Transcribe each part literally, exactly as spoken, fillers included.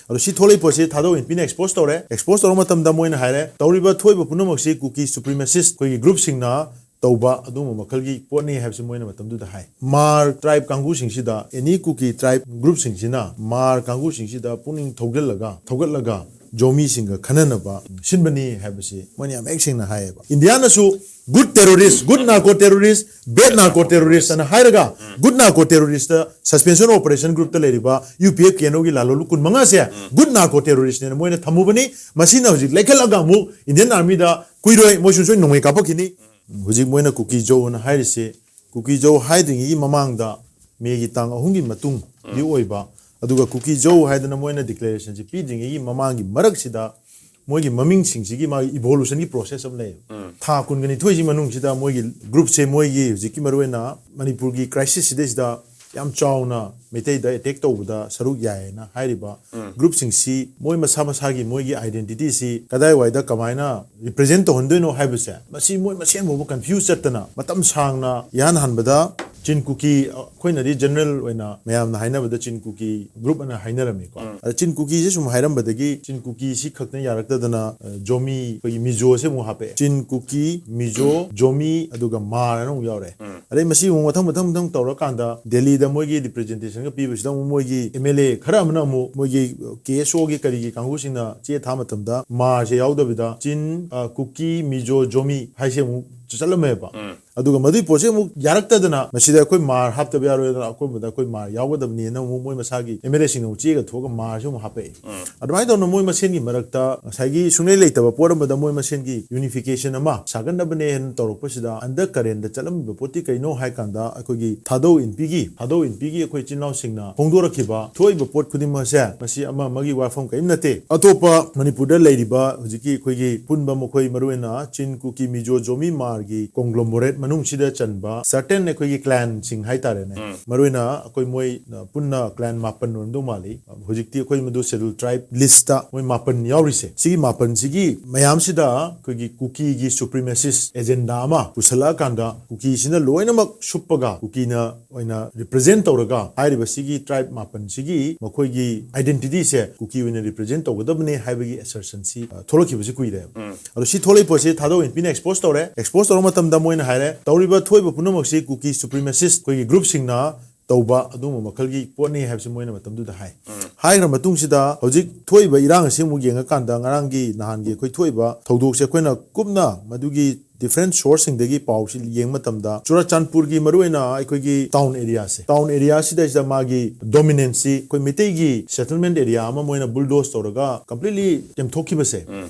ꯑꯗꯣ ꯁꯤ ꯊꯣꯛꯂꯛꯏ ꯄꯣꯠꯁꯤ ꯊꯥꯗꯧ ꯏꯟꯄꯤꯅ expose ꯇꯧꯔꯦ꯫ Expose ꯇꯧꯔ ꯃꯇꯝꯗ ꯃꯣꯏꯅ ꯍꯥꯏꯔꯦ, ꯇꯧꯔꯤꯕ ꯊꯣꯛꯏꯕ ꯄꯨꯝꯅꯃꯛꯁꯤ ꯀꯨꯀꯤ supremacist ꯑꯩꯈꯣꯏꯒꯤ group ꯁꯤꯡꯅ ꯇꯧꯕ ꯑꯗꯨꯒꯨꯝꯕ ꯃꯈꯜꯒꯤ ꯄꯣꯠꯅꯤ ꯍꯥꯏꯕꯁꯤ ꯃꯣꯏꯅ ꯃꯇꯝꯗꯨꯗ ꯍꯥꯏ꯫ ꯃꯥꯔ tribe ꯀꯥꯡꯕꯨꯁꯤꯡꯁꯤꯗ, any ꯀꯨꯀꯤ tribe group ꯁꯤꯡꯁꯤꯅ ꯃꯥꯔ ꯀꯥꯡꯕꯨꯁꯤꯡꯁꯤꯗ ꯄꯨꯛꯅꯤꯡ ꯊꯧꯒꯠꯂꯒ, ꯊꯧꯒꯠꯂꯒ ꯖꯣꯃꯤꯁꯤꯡꯒ ꯈꯟꯅꯅꯕ ꯁꯤꯟꯕꯅꯤ ꯍꯥꯏꯕꯁꯤ ꯃꯣꯏꯅ ꯌꯥꯝ ꯃꯌꯦꯛ ꯁꯦꯡꯅ ꯍꯥꯏꯌꯦꯕ꯫ ꯏꯟꯗꯤꯌꯥꯅꯁꯨ good terrorist, good narco terrorist, bad narco terrorist ꯑꯅ ꯍꯥꯏꯔꯒ, good narco terrorist suspension operation group ꯇ ꯂꯩꯔꯤꯕ U P F K N ꯑꯣꯒꯤ ꯂꯥꯂꯣꯜ ꯀꯨꯟꯃꯉꯥꯁꯦ good narco terrorist ꯅꯦꯅ ꯃꯣꯏꯅ ꯊꯝꯃꯨꯕꯅꯤ꯫ ꯃꯁꯤꯅ ꯍꯧꯖꯤꯛ ꯂꯩꯈꯠꯂꯒ ꯑꯃꯨꯛ Indian Army ꯗ ꯀꯨꯏꯔꯣꯏ ꯃꯣꯏꯁꯨ ꯁꯣꯏ ꯅꯣꯡꯃꯩ ꯀꯥꯞꯄꯛꯈꯤꯅꯤ꯫ ꯍꯧꯖꯤꯛ ꯃꯣꯏꯅ ꯀꯨꯀꯤ ꯖꯧ ꯑꯅ ꯍꯥꯏꯔꯤꯁꯦ, ꯀꯨꯀꯤ ꯖꯧ ꯍꯥꯏꯗ꯭ꯔꯤꯉꯩꯒꯤ ꯃꯃꯥꯡꯗ ꯃꯦꯒꯤ ꯇꯥꯡ ꯑꯍꯨꯝꯒꯤ ꯃꯇꯨꯡꯗꯤ ꯑꯣꯏꯕ, ꯑꯗꯨꯒ ꯀꯨꯀꯤ ꯖꯧ ꯍꯥꯏꯗꯅ ꯃꯣꯏꯅ declaration ꯁꯦ ꯄꯤꯗ꯭ꯔꯤꯉꯩꯒꯤ ꯃꯃꯥꯡꯒꯤ ꯃꯔꯛꯁꯤꯗ ꯃꯣꯏꯒꯤ ꯃꯃꯤꯡꯁꯤꯡꯁꯤꯒꯤ ꯃꯥꯒꯤ evolution ꯒꯤ process ꯑꯃ ꯂꯩꯌꯦꯕ꯫ ꯊꯥ ꯀꯨꯟꯒ ꯅꯤꯊꯣꯏꯁꯤ ꯃꯅꯨꯡꯁꯤꯗ ꯃꯣꯏꯒꯤ group ꯁꯦ, ꯃꯣꯏꯒꯤ ꯍꯧꯖꯤꯛꯀꯤ ꯃꯔꯨꯑꯣꯏꯅ ꯃꯅꯤꯄꯨꯔꯒꯤ crisis ꯁꯤꯗꯩꯁꯤꯗ ꯌꯥꯝ ꯆꯥꯎꯅ ꯃꯩꯇꯩꯗ attack ꯇꯧꯕꯗ ꯁꯔꯨꯛ ꯌꯥꯏꯌꯦꯅ ꯍꯥꯏꯔꯤꯕ group ꯁꯤꯡꯁꯤ ꯃꯣꯏ ꯃꯁꯥ ꯃꯁꯥꯒꯤ ꯃꯣꯏꯒꯤ identity ꯁꯤ ꯀꯗꯥꯏꯋꯥꯏꯗ ꯀꯃꯥꯏꯅ represent ꯇꯧꯍꯟꯗꯣꯏꯅꯣ ꯍꯥꯏꯕꯁꯦ, ꯃꯁꯤ ꯃꯣꯏ ꯃꯁꯦꯟ ꯐꯥꯎꯕ confuse ꯆꯠꯇꯅ ꯃꯇꯝ ꯁꯥꯡꯅ, ꯏꯍꯥꯟ ꯍꯥꯟꯕꯗ ꯆꯤꯟ ꯀꯨꯀꯤ, ꯑꯩꯈꯣꯏꯅꯗꯤ general ꯑꯣꯏꯅ ꯃꯌꯥꯝꯅ ꯍꯥꯏꯅꯕꯗ ꯆꯤꯟ ꯀꯨꯀꯤ group ꯑꯅ ꯍꯥꯏꯅꯔꯝꯃꯤꯀꯣ꯫ ꯑꯗ ꯆꯤꯟ ꯀꯨꯀꯤꯁꯦ ꯁꯨꯝ ꯍꯥꯏꯔꯝꯕꯗꯒꯤ ꯆꯤꯟ ꯀꯨꯀꯤꯁꯤ ꯈꯛꯇꯅ ꯌꯥꯔꯛꯇꯗꯅ, ꯑ, ꯖꯣꯃꯤ, ꯑꯩꯈꯣꯏꯒꯤ ꯃꯤꯖꯣꯁꯦ ꯑꯃꯨꯛ ꯍꯥꯞꯄꯛꯑꯦ꯫ ꯆꯤꯟ, ꯀꯨꯀꯤ, ꯃꯤꯖꯣ, ꯖꯣꯃꯤ, ꯑꯗꯨꯒ ꯃꯥꯔ ꯍꯥꯏꯅ ꯑꯃꯨꯛ ꯌꯥꯎꯔꯛꯑꯦ꯫ ꯑꯗꯩ ꯃꯁꯤ ꯑꯃꯨꯛ ꯃꯊꯪ ꯃꯊꯪ ꯃꯊꯪ ꯇꯧꯔꯀꯥꯟꯗ ꯗꯦꯜꯂꯤꯗ ꯃꯣꯏꯒꯤ representation ꯒ ꯄꯤꯕꯁꯤꯗ ꯑꯃꯨꯛ ꯃꯣꯏꯒꯤ ꯑꯦꯝ ꯑꯦꯜ ꯑꯦ ꯈꯔ ꯑꯃꯅ ꯑꯃꯨꯛ ꯃꯣꯏꯒꯤ ꯀꯦ ꯑꯦꯁ ꯑꯣꯒꯤ ꯀꯔꯤꯒꯤ ꯀꯥꯡꯕꯨꯁꯤꯡꯅ ꯆꯦ ꯊꯥ ꯃꯇꯝꯗ ꯃꯥꯔꯁꯦ ꯌꯥꯎꯗꯕꯤꯗ ꯆꯤꯟ, ꯑ, ꯀꯨꯀꯤ, ꯃꯤꯖꯣ, ꯖꯣꯃꯤ ꯍꯥꯏꯁꯦ ꯑꯃꯨꯛ ꯆꯠꯂꯝꯃꯦꯕ꯫ ꯑꯗꯨꯒ ꯃꯗꯨꯒꯤ ꯄꯣꯠꯁꯦ ꯑꯃꯨꯛ ꯌꯥꯔꯛꯇꯗꯅ ꯃꯁꯤꯗ ꯑꯩꯈꯣꯏ ꯃꯥꯔ ꯍꯥꯞꯇꯕ ꯌꯥꯔꯣꯏꯗꯅ ꯑꯀꯣꯟꯕꯗ ꯑꯩꯈꯣꯏ ꯃꯥꯔ ꯌꯥꯎꯒꯗꯕꯅꯦꯅ ꯑꯃꯨꯛ ꯃꯣꯏ ꯃꯁꯥꯒꯤ ꯑꯦꯝ ꯑꯦꯜ ꯑꯦꯁꯤꯡꯅ ꯑꯃꯨꯛ ꯆꯦꯒ ꯊꯣꯛꯑꯒ ꯃꯥꯔꯁꯦ ꯑꯃꯨꯛ ꯍꯥꯞꯄꯛꯑꯦ꯫ ꯑꯗꯨꯃꯥꯏꯅ ꯇꯧꯗꯅ ꯃꯣꯏ ꯃꯁꯦꯟꯒꯤ ꯃꯔꯛꯇ ꯉꯁꯥꯏꯒꯤ ꯁꯨꯡꯂꯩ ꯂꯩꯇꯕ ꯄꯣꯠ ꯑꯃꯗ ꯃꯣꯏ ꯃꯁꯦꯟꯒꯤ unification ꯑꯃ ꯁꯥꯒꯠꯅꯕꯅꯦ ꯍꯥꯏꯅ ꯇꯧꯔꯛꯄꯁꯤꯗ under current ꯗ ꯆꯠꯂꯝꯃꯤꯕ ꯄꯣꯠꯇꯤ ꯀꯩꯅꯣ ꯍꯥꯏ ꯀꯥꯟꯗ ꯑꯩꯈꯣꯏꯒꯤ ꯊꯥꯗꯧ ꯏꯟꯄꯤꯒꯤ, ꯊꯥꯗꯧ ꯏꯟꯄꯤꯒꯤ ꯑꯩꯈꯣꯏ ꯏꯆꯤꯟ ꯏꯅꯥꯎꯁꯤꯡꯅ ꯐꯣꯡꯗꯣꯔꯛꯈꯤꯕ ꯊꯣꯛꯏꯕ ꯄꯣꯠ ꯈꯨꯗꯤꯡꯃꯛꯁꯦ ꯃꯁꯤ ꯑꯃ ꯑꯃꯒꯤ ꯋꯥꯐꯝ ꯀꯔꯤꯝ ꯅꯠꯇꯦ꯫ ꯑꯇꯣꯞꯄ ꯃꯅꯤꯄꯨꯔꯗ ꯂꯩꯔꯤꯕ ꯍꯧꯖꯤꯛꯀꯤ ꯑꯩꯈꯣꯏꯒꯤ ꯄꯨꯟꯕ ꯃꯈꯣꯏ ꯃꯔꯨꯑꯣꯏꯅ ꯆꯤꯟ, ꯀꯨꯀꯤ, ꯃꯤꯖꯣ, ꯖꯣꯃꯤ, ꯃꯥꯔ ꯃꯌꯥꯝꯒꯤ conglomerate ꯃꯅꯨꯡꯁꯤꯗ ꯆꯟꯕ certain ꯑꯩꯈꯣꯏꯒꯤ clanꯁꯤꯡ ꯍꯥꯏꯇꯥꯔꯦꯅꯦ꯫ ꯃꯔꯨꯑꯣꯏꯅ ꯑꯩꯈꯣꯏ ꯃꯣꯏ, ꯑ, ꯄꯨꯟꯅ clan ꯃꯥꯄꯟ ꯑꯣꯏꯔꯝꯗꯧ ꯃꯥꯜꯂꯤ꯫ ꯍꯧꯖꯤꯛꯇꯤ ꯑꯩꯈꯣꯏ ꯃꯗꯨ Scheduled Tribe listꯇ ꯃꯣꯏ ꯃꯥꯄꯟ ꯌꯥꯎꯔꯤꯁꯦ꯫ ꯁꯤꯒꯤ ꯃꯥꯄꯟꯁꯤꯒꯤ ꯃꯌꯥꯝꯁꯤꯗ ꯑꯩꯈꯣꯏꯒꯤ ꯀꯨꯀꯤꯒꯤ supremacist agenda ꯑꯃ ꯄꯨꯁꯜꯂꯛꯑꯀꯥꯟꯗ ꯀꯨꯀꯤꯁꯤꯅ ꯂꯣꯏꯅꯃꯛ ꯁꯨꯞꯄꯒ ꯀꯨꯀꯤꯅ ꯑꯣꯏꯅ represent ꯇꯧꯔꯒ ꯍꯥꯏꯔꯤꯕ ꯁꯤꯒꯤ tribe ꯃꯥꯄꯟꯁꯤꯒꯤ ꯃꯈꯣꯏꯒꯤ identityꯁꯦ ꯀꯨꯀꯤ ꯑꯣꯏꯅ represent ꯇꯧꯒꯗꯕꯅꯦ ꯍꯥꯏꯕꯒꯤ assertionꯁꯤ, ꯑ, ꯊꯣꯛꯂꯛꯈꯤꯕꯁꯤ ꯀꯨꯏꯔꯦ꯫ ꯑꯗꯣ ꯁꯤ ꯊꯣꯛꯂꯛꯏ ꯄꯣꯠꯁꯤ ꯊꯥꯗꯣꯛ ꯏꯟꯄꯤꯅ expose ꯇꯧꯔꯦ꯫ Expose ꯇꯧꯔ ꯃꯇꯝꯗ ꯃꯣꯏꯅ ꯍꯥꯏꯔꯦ, ꯇꯧꯔꯤꯕ ꯊꯣꯛꯏꯕ ꯄꯨꯝꯅꯃꯛꯁꯤ ꯀꯨꯀꯤ supremacist ꯑꯩꯈꯣꯏꯒꯤ groupꯁꯤꯡꯅ ꯇꯧꯕ ꯑꯗꯨꯒꯨꯝꯕ ꯃꯈꯜꯒꯤ ꯄꯣꯠꯅꯤ ꯍꯥꯏꯕꯁꯤ ꯃꯣꯏꯅ ꯃꯇꯝꯗꯨꯗ ꯍꯥꯏ꯫ ꯍꯥꯏꯈ꯭ꯔ ꯃꯇꯨꯡꯁꯤꯗ ꯍꯧꯖꯤꯛ ꯊꯣꯛꯏꯕ ꯏꯔꯥꯡ ꯑꯁꯤ ꯑꯃꯨꯛ ꯌꯦꯡꯉꯀꯥꯟꯗ ꯉꯔꯥꯡꯒꯤ ꯅꯍꯥꯟꯒꯤ ꯑꯩꯈꯣꯏ ꯊꯣꯛꯏꯕ ꯊꯧꯗꯣꯛꯁꯦ ꯑꯩꯈꯣꯏꯅ ꯀꯨꯞꯅ ꯃꯗꯨꯒꯤ different sourceꯁꯤꯡꯗꯒꯤ ꯄꯥꯎꯁꯤ ꯌꯦꯡꯕ ꯃꯇꯝꯗ ꯆꯨꯔꯥꯆꯥꯟꯄꯨꯔꯒꯤ ꯃꯔꯨꯑꯣꯏꯅ ꯑꯩꯈꯣꯏꯒꯤ town areaꯁꯦ, town areaꯁꯤꯗꯩꯁꯤꯗ ꯃꯥꯒꯤ dominanceꯁꯤ ꯑꯩꯈꯣꯏ ꯃꯩꯇꯩꯒꯤ settlement area ꯑꯃ ꯃꯣꯏꯅ bulldoze ꯇꯧꯔꯒ completely ꯇꯦꯝꯊꯣꯛꯈꯤꯕꯁꯦ,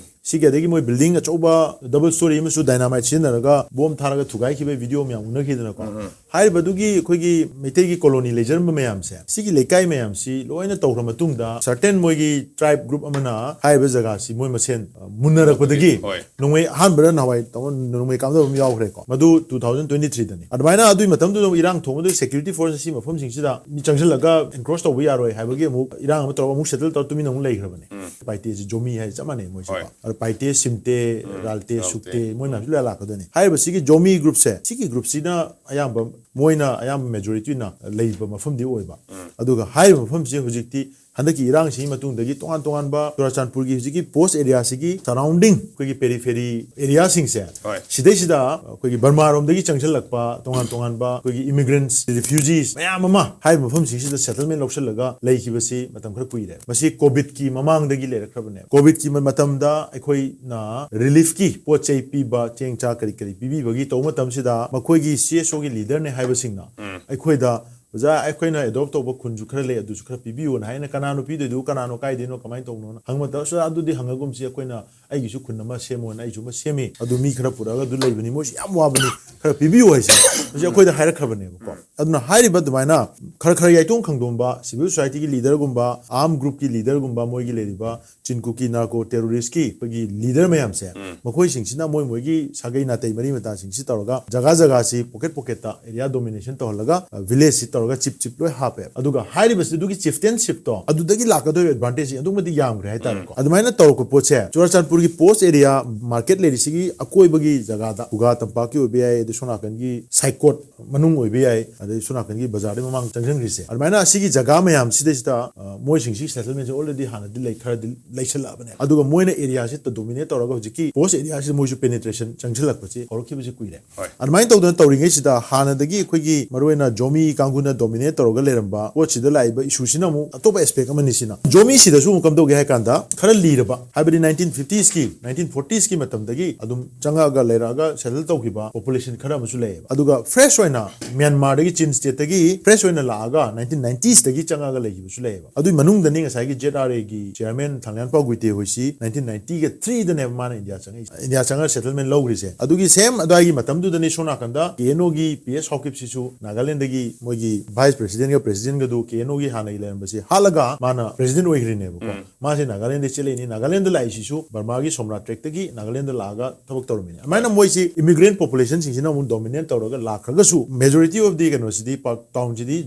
ꯁꯤꯒꯤ ꯑꯗꯒꯤ ꯃꯣꯏ building ꯑꯆꯧꯕ double story ꯑꯃꯁꯨ dynamite ꯁꯤꯖꯤꯟꯅꯔꯒ bomb ꯊꯥꯔꯒ ꯊꯨꯒꯥꯏꯈꯤꯕꯒꯤ video ꯃꯌꯥꯝ ꯎꯅꯈꯤꯗꯅꯀꯣ꯫ ꯍꯥꯏꯔꯤꯕꯗꯨꯒꯤ ꯑꯩꯈꯣꯏꯒꯤ ꯃꯩꯇꯩꯒꯤ colony ꯂꯩꯖꯔꯝꯕ ꯃꯌꯥꯝꯁꯦ, ꯁꯤꯒꯤ ꯂꯩꯀꯥꯏ ꯃꯌꯥꯝꯁꯤ ꯂꯣꯏꯅ ꯇꯧꯈ꯭ꯔ ꯃꯇꯨꯡꯗ certain ꯃꯣꯏꯒꯤ tribe group ꯑꯃꯅ ꯍꯥꯏꯔꯤꯕ ꯖꯒꯥꯁꯤ ꯃꯣꯏ ꯃꯁꯦꯟ, ꯑ, ꯃꯨꯟꯅꯔꯛꯄꯗꯒꯤ ꯍꯣꯏ꯫ ꯅꯣꯡꯃꯩ ꯑꯍꯥꯟꯕꯗ ꯅꯍꯥꯟꯋꯥꯏ ꯇꯧꯕ ꯅꯣꯡꯃꯩ ꯀꯥꯞꯅꯕ ꯑꯃ ꯌꯥꯎꯈ꯭ꯔꯦꯀꯣ꯫ ꯃꯗꯨ two thousand twenty threeꯗꯅꯤ꯫ ꯑꯗꯨꯃꯥꯏꯅ ꯑꯗꯨꯒꯤ ꯃꯇꯝꯗꯨꯗ ꯑꯃꯨꯛ ꯏꯔꯥꯡ ꯊꯣꯛꯄꯗꯨ security force ꯁꯤ ꯃꯐꯝꯁꯤꯡꯁꯤꯗ ꯃꯤ ꯆꯪꯁꯤꯜꯂꯒ encroach ꯇꯧꯕ ꯌꯥꯔꯣꯏ ꯍꯥꯏꯕꯒꯤ ꯑꯃꯨꯛ ꯏꯔꯥꯡ ꯑꯃ ꯇꯧꯔꯒ ꯑꯃꯨꯛ settle ꯇꯧꯔ ꯇꯨꯃꯤꯟꯅ ꯑꯃꯨꯛ ꯂꯩꯈ꯭ꯔꯕꯅꯦ꯫ ꯄꯥꯏꯇꯦꯁꯤ ꯖꯣꯃꯤ ꯍꯥꯏ ꯆꯞ ꯃꯥꯟꯅꯩ ꯃꯣꯏꯁꯦꯀꯣ꯫ ꯍꯣꯏ꯫ ꯑꯗꯣ ꯄꯥꯏꯇꯦ, ꯁꯤꯝꯇꯦ, ꯎꯝ, ꯔꯥꯜꯇꯦ, ꯔꯥꯜꯇꯦ꯫ ꯁꯨꯛꯇꯦ, ꯃꯣꯏ ꯃꯌꯥꯝꯁꯨ ꯂꯣꯏ ꯂꯥꯛꯀꯗꯣꯏꯅꯤ꯫ ꯍꯥꯏꯔꯤꯕꯁꯤꯒꯤ ꯖꯣꯃꯤ groupꯁꯦ, ꯁꯤꯒꯤ groupꯁꯤꯅ ꯑꯌꯥꯝꯕ, ꯃꯣꯏꯅ ꯑꯌꯥꯝꯕ majority ꯑꯣꯏꯅ ꯂꯩꯕ ꯃꯐꯝꯗꯤ ꯑꯣꯏꯕ꯫ ꯑꯗꯨꯒ ꯍꯥꯏꯔꯤꯕ ꯃꯐꯝꯁꯤ ꯍꯧꯖꯤꯛꯇꯤ ꯍꯟꯗꯛꯀꯤ ꯏꯔꯥꯡꯁꯤꯒꯤ ꯃꯇꯨꯡꯗꯒꯤ ꯇꯣꯉꯥꯟ ꯇꯣꯉꯥꯟꯕ ꯆꯨꯔꯥꯆꯥꯟꯄꯨꯔꯒꯤ ꯍꯧꯖꯤꯛꯀꯤ post areaꯁꯤꯒꯤ surrounding ꯑꯩꯈꯣꯏꯒꯤ periphery areaꯁꯤꯡꯁꯦ, ꯍꯣꯏ꯫ ꯁꯤꯗꯩꯁꯤꯗ ꯑꯩꯈꯣꯏꯒꯤ ꯕꯔꯃꯥꯔꯣꯝꯗꯒꯤ ꯆꯪꯁꯤꯜꯂꯛꯄ ꯇꯣꯉꯥꯟ ꯇꯣꯉꯥꯟꯕ ꯑꯩꯈꯣꯏꯒꯤ immigrants, refugees ꯃꯌꯥꯝ ꯑꯃ ꯍꯥꯏꯔꯤꯕ ꯃꯐꯝꯁꯤꯡꯁꯤꯗ settlement ꯂꯧꯁꯤꯜꯂꯒ ꯂꯩꯈꯤꯕꯁꯤ ꯃꯇꯝ ꯈꯔ ꯀꯨꯏꯔꯦ꯫ ꯃꯁꯤ COVIDꯀꯤ ꯃꯃꯥꯡꯗꯒꯤ ꯂꯩꯔꯛꯈ꯭ꯔꯕꯅꯦ꯫ COVIDꯀꯤ ꯃ-, ꯃꯇꯝꯗ ꯑꯩꯈꯣꯏꯅ reliefꯀꯤ ꯄꯣꯠ ꯆꯩ ꯄꯤꯕ, ꯆꯦꯡ ꯆꯥꯛ ꯀꯔꯤ ꯀꯔꯤ ꯄꯤꯕꯤꯕꯒꯤ ꯇꯧꯕ ꯃꯇꯝꯁꯤꯗ ꯃꯈꯣꯏꯒꯤ CSOꯒꯤ leaderꯅꯦ ꯍꯥꯏꯕꯁꯤꯡꯅ ꯑꯩꯈꯣꯏꯗ "ꯑꯣꯖꯥ, ꯑꯩꯈꯣꯏꯅ ꯑꯦꯗꯣꯞ ꯇꯧꯕ ꯈꯨꯟꯁꯨ ꯈꯔ ꯂꯩ, ꯑꯗꯨꯁꯨ ꯈꯔ ꯄꯤꯕꯤꯌꯨꯅ" ꯍꯥꯏꯅ꯫ "ꯀꯅꯥꯅꯣ ꯄꯤꯗꯣꯏꯗꯨ, ꯀꯅꯥꯅꯣ, ꯀꯥꯏꯗꯩꯅꯣ, ꯀꯃꯥꯏꯅ ꯇꯧꯕꯅꯣꯅ?" ꯍꯪꯕ ꯃꯇꯝꯗ, "ꯑꯁ, ꯑꯗꯨꯗꯤ ꯍꯪꯉꯒꯨꯝꯁꯤ, ꯑꯩꯈꯣꯏꯅ, ꯑꯩꯒꯤꯁꯨ ꯈꯨꯟ ꯑꯃ ꯁꯦꯝꯃꯣꯅ ꯑꯩꯁꯨ ꯑꯃ ꯁꯦꯝꯃꯤ, ꯑꯗꯨ ꯃꯤ ꯈꯔ ꯄꯨꯔꯛꯑꯒ ꯑꯗꯨ ꯂꯩꯕꯅꯤ, ꯃꯣꯏꯁꯨ ꯌꯥꯝ ꯋꯥꯕꯅꯤ, ꯈꯔ ꯄꯤꯕꯤꯌꯨ" ꯍꯥꯏꯁꯦ ꯍꯧꯖꯤꯛ ꯑꯩꯈꯣꯏꯗ ꯍꯥꯏꯔꯛꯈ꯭ꯔꯕꯅꯦꯕꯀꯣ꯫ ꯑꯗꯨꯅ ꯍꯥꯏꯔꯤꯕ ꯑꯗꯨꯃꯥꯏꯅ ꯈꯔ ꯈꯔ ꯌꯥꯏꯇꯣꯡ ꯈꯪꯗꯣꯝꯕ, ꯁꯤꯚꯤꯜ ꯁꯣꯁꯥꯏꯇꯤꯒꯤ ꯂꯤꯗꯔꯒꯨꯝꯕ, ꯑꯥꯔꯝ ꯒ꯭ꯔꯨꯞꯀꯤ ꯂꯤꯗꯔꯒꯨꯝꯕ, ꯃꯣꯏꯒꯤ ꯂꯩꯔꯤꯕ ꯆꯤꯟ ꯀꯨꯀꯤ ꯅꯥꯔꯀꯣ ꯇꯦꯔꯣꯔꯤꯁ꯭ꯠꯀꯤ ꯑꯩꯈꯣꯏꯒꯤ ꯂꯤꯗꯔ ꯃꯌꯥꯝꯁꯦ, ꯎꯝ꯫ ꯃꯈꯣꯏꯁꯤꯡꯁꯤꯅ ꯃꯣꯏ ꯃꯣꯏꯒꯤ ꯁꯥꯒꯩ ꯅꯥꯇꯩ ꯃꯔꯤ ꯃꯇꯥꯁꯤꯡꯁꯤ ꯇꯧꯔꯒ ꯖꯒꯥ ꯖꯒꯥꯁꯤ ꯄꯣꯀꯦꯠ ꯄꯣꯀꯦꯠꯇ ꯑꯦꯔꯤꯌꯥ ꯗꯣꯃꯤꯅꯦꯁꯟ ꯇꯧꯍꯜꯂꯒ, ꯑ, ꯚꯤꯂꯦꯖꯁꯤ ꯇꯧꯔꯒ ꯆꯤꯞ ꯆꯤꯞ ꯂꯣꯏ ꯍꯥꯞꯄꯦ꯫ ꯑꯗꯨꯒ ꯍꯥꯏꯔꯤꯕꯁꯤ ꯑꯗꯨꯒꯤ ꯆꯤꯐꯇꯦꯟꯁꯤꯞꯇꯣ ꯑꯗꯨꯗꯒꯤ ꯂꯥꯛꯀꯗꯣꯏꯕ ꯑꯦꯗꯚꯥꯟꯇꯦꯖꯁꯤ ꯑꯗꯨꯛ ꯃꯇꯤꯛ ꯌꯥꯝꯈ꯭ꯔꯦ ꯍꯥꯏꯇꯥꯔꯦꯀꯣ꯫ ꯎꯝ꯫ ꯑꯗꯨꯃꯥꯏꯅ ꯇꯧꯔꯛꯄ ꯄꯣꯠꯁꯦ ꯆꯨꯔꯥꯆꯥꯟꯄꯨꯔꯒꯤ ꯄꯣꯁ ꯑꯦꯔꯤꯌꯥ ꯃꯥꯔꯀꯦꯠ ꯂꯩꯔꯤꯁꯤꯒꯤ ꯑꯀꯣꯏꯕꯒꯤ ꯖꯒꯥꯗ ꯈꯨꯒꯥ ꯇꯝꯄꯥꯛꯀꯤ ꯑꯣꯏꯕ ꯌꯥꯏ, ꯑꯗꯩ ꯁꯣꯝ ꯅꯥꯀꯟꯒꯤ ꯁꯥꯏꯀꯣꯠ ꯃꯅꯨꯡ ꯑꯣꯏꯕ ꯌꯥꯏ, ꯑꯗꯩ ꯁꯣꯝ ꯅꯥꯀꯟꯒꯤ ꯕꯖꯥꯔꯗꯒꯤ ꯃꯃꯥꯡ ꯆꯪꯁꯤꯟꯈ꯭ꯔꯤꯁꯦ, ꯑꯗꯨꯃꯥꯏꯅ ꯑꯁꯤꯒꯤ ꯖꯒꯥ ꯃꯌꯥꯝꯁꯤꯗꯩꯁꯤꯗ, ꯑ, ꯃꯣꯏꯁꯤꯡꯁꯤ ꯁꯦꯇꯜꯃꯦꯟꯁꯦ ꯑꯣꯜꯔꯦꯗꯤ ꯍꯥꯟꯅꯗꯤ ꯂꯩ, ꯈꯔꯗꯤ ꯂꯩꯁꯜꯂꯛꯑꯕꯅꯦ꯫ ꯑꯗꯨꯒ ꯃꯣꯏꯅ ꯑꯦꯔꯤꯌꯥꯁꯤ ꯗꯣꯃꯤꯅꯦꯠ ꯇꯧꯔꯒ ꯍꯧꯖꯤꯛꯀꯤ ꯄꯣꯁ ꯑꯦꯔꯤꯌꯥꯁꯤꯗ ꯃꯣꯏꯁꯨ ꯄꯦꯅꯤꯇ꯭ꯔꯦꯁꯟ ꯆꯪꯁꯤꯜꯂꯛꯄꯁꯤ ꯍꯧꯔꯛꯈꯤꯕꯁꯤ ꯀꯨꯏꯔꯦ꯫ ꯍꯣꯏ꯫ ꯑꯗꯨꯃꯥꯏꯅ ꯇꯧꯗꯅ ꯇꯧꯔꯤꯉꯩꯁꯤꯗ ꯍꯥꯟꯅꯗꯒꯤ ꯑꯩꯈꯣꯏꯒꯤ ꯃꯔꯨꯑꯣꯏꯅ ꯖꯣꯃꯤ ꯀꯥꯡꯕꯨꯅ ꯗꯣꯃꯤꯅꯦꯠ ꯇꯧꯔꯒ ꯂꯩꯔꯝꯕ ꯄꯣꯠꯁꯤꯗ ꯂꯥꯛꯏꯕ ꯏꯁꯨꯁꯤꯅ ꯑꯃꯨꯛ ꯑꯇꯣꯞꯄ ꯑꯦꯁꯄꯦꯛ ꯑꯃꯅꯤ꯫ ꯁꯤꯅ ꯖꯣꯃꯤꯁꯤꯗꯁꯨ ꯑꯃꯨꯛ ꯀꯝꯗꯧꯒꯦ ꯍꯥꯏ ꯀꯥꯟꯗ, ꯈꯔ ꯂꯤꯔꯕ, ꯍꯥꯏꯕꯗꯤ ꯅꯥꯏꯟꯇꯤꯟ ꯐꯤꯐꯇꯤꯁꯀꯤ, ꯅꯥꯏꯟꯇꯤꯟ ꯐꯣꯔꯇꯤꯁꯀꯤ ꯃꯇꯝꯗꯒꯤ ꯑꯗꯨꯝ ꯆꯪꯉꯛꯑꯒ ꯂꯩꯔꯛꯑꯒ ꯁꯦꯇꯜ ꯇꯧꯈꯤꯕ ꯄꯣꯄꯨꯂꯦꯁꯟ ꯈꯔ ꯑꯃꯁꯨ ꯂꯩꯌꯦꯕ꯫ ꯑꯗꯨꯒ ꯐ꯭ꯔꯦꯁ ꯑꯣꯏꯅ ꯃ꯭ꯌꯥꯟꯃꯥꯔꯗꯒꯤ, ꯆꯤꯟ ꯁ꯭ꯇꯦꯠꯇꯒꯤ ꯐ꯭ꯔꯦꯁ ꯑꯣꯏꯅ ꯂꯥꯛꯑꯒ ꯅꯥꯏꯟꯇꯤꯟ ꯅꯥꯏꯟꯇꯤꯁꯇꯒꯤ ꯆꯪꯉꯛꯑꯒ ꯂꯩꯈꯤꯕꯁꯨ ꯂꯩꯌꯦꯕ꯫ ꯑꯗꯨꯏ ꯃꯅꯨꯡꯗꯅꯤ ꯉꯁꯥꯏꯒꯤ ꯖꯦꯠ ꯑꯥꯔ ꯑꯦꯒꯤ ꯆꯤꯌꯔꯃꯦꯟ ꯊꯥꯡꯂꯤꯌꯥꯟꯄꯥꯎ ꯒꯨꯏꯇꯦ ꯍꯣꯏꯁꯤ ꯅꯥꯏꯟꯇꯤꯟ ꯅꯥꯏꯟꯇꯤꯒ ꯊ꯭ꯔꯤꯗꯅꯦꯕ ꯃꯥꯅ ꯏꯟꯗꯤꯌꯥ ꯆꯪꯉꯛꯏꯁꯦ꯫ ꯏꯟꯗꯤꯌꯥ ꯆꯪꯉꯒ ꯁꯦꯇꯜꯃꯦꯟ ꯂꯧꯈ꯭ꯔꯤꯁꯦ꯫ ꯑꯗꯨꯒꯤ ꯁꯦꯝ ꯑꯗꯨꯋꯥꯏꯒꯤ ꯃꯇꯝꯗꯨꯗꯅꯤ ꯁꯣꯝ ꯅꯥꯀꯟꯗ ꯀꯦ ꯑꯦꯟ ꯑꯣꯒꯤ ꯄꯤ ꯑꯦꯁ ꯍꯥꯎꯀꯤꯞꯁꯤꯁꯨ ꯅꯥꯒꯥꯂꯦꯟꯗꯒꯤ ꯃꯣꯏꯒꯤ ꯚꯥꯏꯁ ꯄ꯭ꯔꯦꯁꯤꯗꯦꯟꯒ ꯄ꯭ꯔꯦꯁꯤꯗꯦꯟꯒꯗꯨ ꯀꯦ ꯑꯦꯟ ꯑꯣꯒꯤ ꯍꯥꯟꯅꯒꯤ ꯂꯩꯔꯝꯕꯁꯤ ꯍꯥꯠꯂꯒ ꯃꯥꯅ ꯄ꯭ꯔꯦꯁꯤꯗꯦꯟ ꯑꯣꯏꯈ꯭ꯔꯤꯅꯦꯕꯀꯣ꯫ ꯎꯝ꯫ ꯃꯥꯁꯦ ꯅꯥꯒꯥꯂꯦꯟꯗ ꯆꯦꯜꯂꯛꯏꯅꯤ꯫ ꯅꯥꯒꯥꯂꯦꯟꯗ ꯂꯥꯛꯏꯁꯤꯁꯨ ꯕꯔꯃꯥꯒꯤ ꯁꯣꯝꯔꯥ ꯇ꯭ꯔꯦꯛꯇꯒꯤ ꯅꯥꯒꯥꯂꯦꯟꯗ ꯂꯥꯛꯑꯒ ꯊꯕꯛ ꯇꯧꯔꯝꯃꯤꯅꯤ꯫ ꯑꯗꯨꯃꯥꯏꯅ ꯃꯣꯏꯁꯤ ꯏꯃꯤꯒ꯭ꯔꯦꯟ ꯄꯣꯄꯨꯂꯦꯁꯟꯁꯤꯡꯁꯤꯅ ꯑꯃꯨꯛ ꯗꯣꯃꯤꯅꯦꯠ ꯇꯧꯔꯒ ꯂꯥꯛꯈ꯭ꯔꯒꯁꯨ, ꯃꯦꯖꯣꯔꯤꯇꯤ ꯑꯣꯐ ꯗꯤ ꯀꯩꯅꯣꯁꯤꯗꯤ, ꯄꯥꯛ ꯇꯥꯎꯟꯁꯤꯗꯤ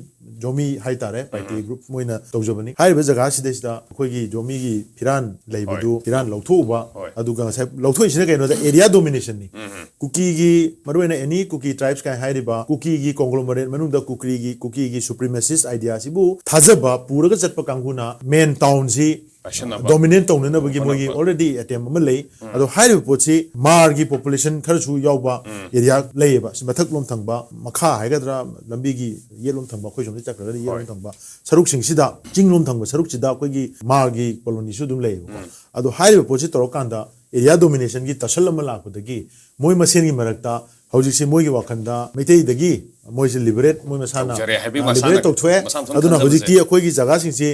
ꯖꯣꯃꯤ ꯍꯥꯏꯇꯥꯔꯦ, ꯄꯥꯏꯇꯦ ꯎꯝ꯫ ꯒ꯭ꯔꯨꯞ ꯃꯣꯏꯅ ꯇꯧꯖꯕꯅꯤ꯫ ꯍꯥꯏꯔꯤꯕ ꯖꯒꯥꯁꯤꯗꯩꯁꯤꯗ ꯑꯩꯈꯣꯏꯒꯤ ꯖꯣꯃꯤꯒꯤ ꯐꯤꯔꯥꯟ ꯂꯩꯕꯗꯨ, ꯍꯣꯏ꯫ ꯐꯤꯔꯥꯟ ꯂꯧꯊꯣꯛꯎꯕ, ꯍꯣꯏ꯫ ꯑꯗꯨꯒ ꯉꯁꯥꯏ ꯂꯧꯊꯣꯛꯏꯁꯤꯅ ꯀꯩꯅꯣꯗ ꯑꯦꯔꯤꯌꯥ ꯗꯣꯃꯤꯅꯦꯁꯟꯅꯤ꯫ ꯎꯝ ꯎꯝ꯫ ꯀꯨꯀꯤꯒꯤ, ꯃꯔꯨꯑꯣꯏꯅ ꯑꯦꯅꯤ ꯀꯨꯀꯤ ꯇ꯭ꯔꯥꯏꯕꯁ ꯀꯥꯏꯅ ꯍꯥꯏꯔꯤꯕ ꯀꯨꯀꯤꯒꯤ ꯀꯣꯡꯒ꯭ꯂꯣꯃꯔꯦꯠ ꯃꯅꯨꯡꯗ ꯀꯨꯀꯤꯒꯤ, ꯀꯨꯀꯤꯒꯤ ꯁꯨꯄ꯭ꯔꯤꯃꯦꯁꯤꯁ ꯑꯥꯏꯗꯤꯌꯥꯁꯤꯕꯨ ꯊꯥꯖꯕ ꯄꯨꯔꯒ ꯆꯠꯄ ꯀꯥꯡꯕꯨꯅ ꯃꯦꯟ ꯇꯥꯎꯟꯁꯤ ꯄꯥꯏꯁꯟꯅꯕ꯫ ꯗꯣꯃꯤꯅꯦꯠ ꯇꯧꯅꯅꯕꯒꯤ ꯃꯣꯏꯒꯤ ꯍꯣꯠꯅꯕ꯫ ꯑꯣꯜꯔꯦꯗꯤ ꯑꯦꯇꯦꯝ ꯑꯃ ꯂꯩ꯫ ꯎꯝ꯫ ꯑꯗꯣ ꯍꯥꯏꯔꯤꯕ ꯄꯣꯠꯁꯤ ꯃꯥꯔꯒꯤ ꯄꯣꯄꯨꯂꯦꯁꯟ ꯈꯔꯁꯨ ꯌꯥꯎꯕ ꯎꯝ꯫ ꯑꯦꯔꯤꯌꯥ ꯂꯩꯌꯦꯕ꯫ ꯁꯤ ꯃꯊꯛ ꯂꯣꯝ ꯊꯪꯕ, ꯃꯈꯥ ꯍꯥꯏꯒꯗ꯭ꯔꯥ, ꯂꯝꯕꯤꯒꯤ ꯌꯦꯠꯂꯣꯝ ꯊꯪꯕ, ꯑꯩꯈꯣꯏ ꯁꯣꯝꯗ ꯆꯠꯈ꯭ꯔꯒꯗꯤ ꯌꯦꯠꯂꯣꯝ ꯍꯣꯏ꯫ ꯊꯪꯕ ꯁꯔꯨꯛꯁꯤꯡꯁꯤꯗ, ꯆꯤꯡꯂꯣꯝ ꯊꯪꯕ ꯁꯔꯨꯛꯁꯤꯗ ꯑꯩꯈꯣꯏꯒꯤ ꯃꯥꯔꯒꯤ ꯀꯣꯂꯣꯅꯤꯁꯨ ꯑꯗꯨꯝ ꯂꯩꯌꯦꯕꯀꯣ꯫ ꯎꯝ꯫ ꯑꯗꯣ ꯍꯥꯏꯔꯤꯕ ꯄꯣꯠꯁꯤ ꯇꯧꯔꯀꯥꯟꯗ ꯑꯦꯔꯤꯌꯥ ꯗꯣꯃꯤꯅꯦꯁꯟꯒꯤ ꯇꯁꯜ ꯑꯃ ꯂꯥꯛꯄꯗꯒꯤ ꯃꯣꯏ ꯃꯁꯦꯟꯒꯤ ꯃꯔꯛꯇ ꯍꯧꯖꯤꯛꯁꯤ ꯃꯣꯏꯒꯤ ꯋꯥꯈꯜꯗ ꯃꯩꯇꯩꯗꯒꯤ ꯃꯣꯏꯁꯦ ꯂꯤꯕꯔꯦꯠ ꯃꯣꯏ ꯃꯁꯥꯅ ꯇꯧꯖꯔꯦ ꯍꯥꯏꯕꯒꯤ ꯃꯁꯥꯅ ꯂꯤꯕꯔꯦꯠ ꯇꯧꯊꯣꯛꯑꯦ꯫ ꯃꯁꯥ ꯃꯊꯟ ꯑꯗꯨꯅ ꯈꯟꯖꯕꯁꯦ꯫ ꯍꯧꯖꯤꯛꯇꯤ ꯑꯩꯈꯣꯏꯒꯤ ꯖꯒꯥꯁꯤꯡꯁꯤ